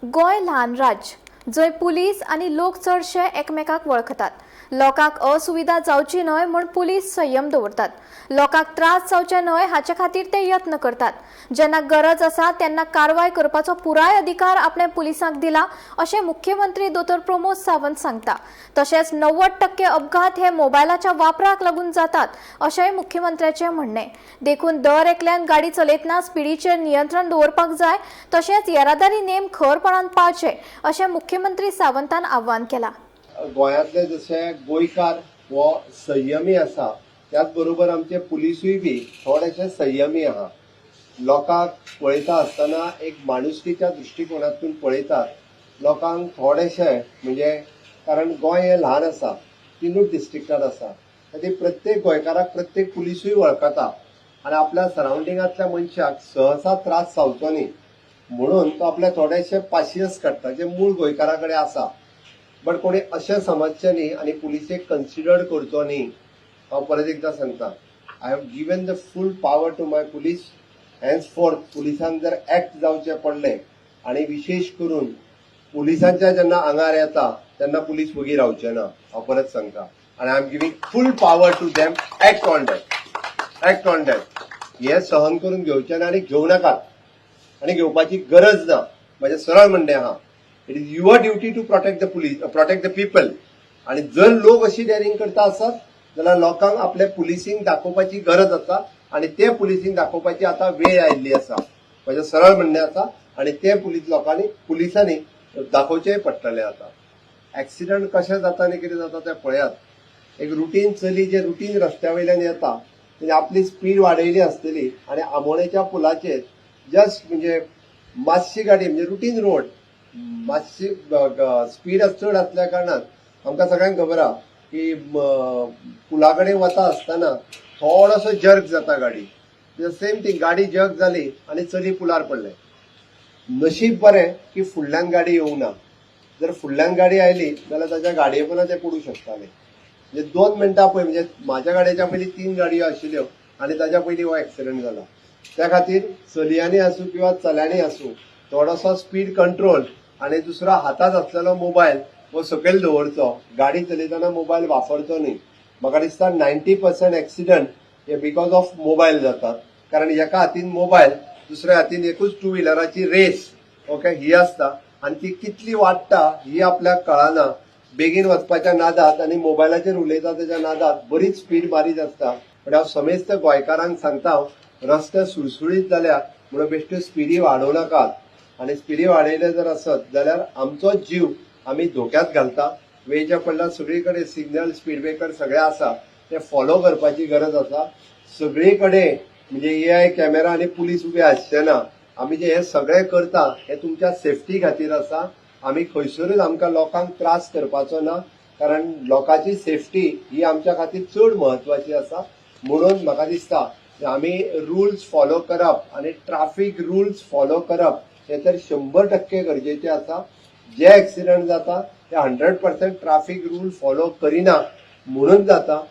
गोंय ल्हान राज्य, जंय पुलीस आनी लोक चडशे एकमेकाक वळखतात. लोकांक असुविधा जावची न्हय म्हूण पुलीस संयम दवरतात. लोकांक त्रास जावचे न्हय हाचे खातीर ते यत्न करतात. जेन्ना गरज आसा तेन्ना कारवाय करपाचो पुराय अधिकार आपणे पुलिसांक दिला, अशें मुख्यमंत्री दोतोर प्रमोद सावंत सांगता. तशेंच 90% अपघात हे मोबायलाच्या वापराक लागून जातात, अशेंय मुख्यमंत्र्याचें म्हणणें. देखून दर एकल्यान गाडी चलयतना स्पिडीचेर नियंत्रण दवरपाक जाय, तशेंच येरादारी नेम खरपणान पाळचे, अशें मुख्यमंत्री सावंतान आवाहन केलां. गोंयांतले जशे गोंयकार हो संयमी आसा, त्याच बरोबर आमचे पुलिसूय बी थोडेशे संयमी आहा. लोकांक पळयता आसतना एक माणुसकीच्या दृश्टिकोनातून पळयतात. लोकांक थोडेशे म्हणजे, कारण गोंय हें ल्हान आसा, तिनूच डिस्ट्रिक्टान आसा, खातीर प्रत्येक गोंयकाराक प्रत्येक पुलिसूय वळखता आनी आपल्या सरावंडिंगांतल्या मनशाक सहसा त्रास जावचो न्ही म्हणून तो आपले थोडेशे पाशियस काडटा, जे मूळ गोंयकारा कडेन आसा. बट कोणी अशें समजचें न्ही आनी पुलिसेक कन्सिडर करचो न्ही. हांव परत एकदां सांगता, I have given the full power to my police. Henceforth पुलिसांक जर एक्ट जावचें पडलें आनी विशेश करून पुलिसांच्या जेन्ना आंगार येता, तेन्ना पुलीस वगी रावचे ना. हांव परत सांगता आनी I am giving full power to them. Act on that, act on that. हे सहन करून घेवचें ना आनी घेवं नाकात आनी घेवपाची गरज ना. म्हजें सरळ म्हणणें आहा, it is your duty to protect the police, protect the people. आणि जर लोक अशी डेअरिंग करता आसत जाल्यार लोकांक आपलें पुलिसींग दाखोवपाची गरज आसा आनी ते पुलिसींग दाखोवपाची आतां वेळ आयिल्ली आसा. म्हजें सरळ म्हणणें आसा आनी ते पुलीस लोकांनी, पुलिसांनी दाखोवचेंय पडटलें. आतां एक्सिडंट कशें जाता आनी कितें जाता तें पळयात. एक रुटीन चली जे रुटीन रस्त्या वयल्यान येता, तेणी आपली स्पीड वाडयली आसतली आनी आमोणेच्या पुलाचेर जस्ट म्हणजे मातशी गाडी, म्हणजे रुटीन रोड, मातशी स्पीड चड आसल्या कारणान आमकां सगळ्यांक खबर आहा की पुला कडेन वता आसतना थोडोसो जर्क जाता गाडी. सेम थिंग, गाडी जर्क जाली आनी चली पुलार पडलें. नशीब बरें की फुडल्यान गाडी येवंक ना. जर फुडल्यान गाडी आयली जाल्यार ताच्या गाडये पोंदा ते पडूं शकताले. म्हणजे 2 मिनटां पळय, म्हणजे म्हाज्या गाडयेच्या पयलीं तीन गाडयो आशिल्ल्यो आनी ताच्या पयलीं हो एक्सिडंट जाला. त्या खातीर चलयांनी आसूं किंवा चल्यांनी आसूं, थोडोसो स्पीड कंट्रोल आनी दुसरो हातांत आसलेलो मोबायल हो सकयल दवरचो. गाडी चलयतना मोबायल वापरचो न्ही. म्हाका दिसता 90% एक्सिडंट हे because of mobile जातात, कारण एका हातीन मोबायल, दुसऱ्या हातीन एकूच टू व्हिलराची रेस, ओके, ही आसता आनी ती कितली वाडटा ही आपल्याक कळना. बेगीन वचपाच्या नादात आनी मोबायलाचेर उलयता तेच्या नादात बरीच स्पीड मारीत आसता. पण हांव समेस्त गोंयकारांक सांगता, रस्ते सुळसुळीत जाल्या म्हणून बेश्ट्यो स्पिडी वाडोवं नाकात आनी स्पिडी वाडयले जर आसत जाल्यार आमचोच जीव आमी धोक्यात घालता. वेळच्या पडल्यार सगळी कडेन सिग्नल, स्पीड ब्रेकर सगळे आसा, ते फॉलो करपाची गरज आसा. सगळी कडेन म्हणजे एआय कॅमेरा आनी पुलीस उबे आसचे ना. आमी जे हे सगळे करता हे तुमच्या सेफ्टी खातीर आसा. आमी खंयसरूच आमकां लोकांक त्रास करपाचो ना, कारण लोकांची सेफ्टी ही आमच्या खातीर चड म्हत्वाची आसा. म्हणून म्हाका दिसता की आमी रुल्स फॉलो करप आनी ट्राफीक रुल्स फॉलो करप हे तर 100% गरजेचे आसा. जे एक्सिडंट जाता ते 100% ट्राफीक रूल फॉलो करिना म्हणून जाता.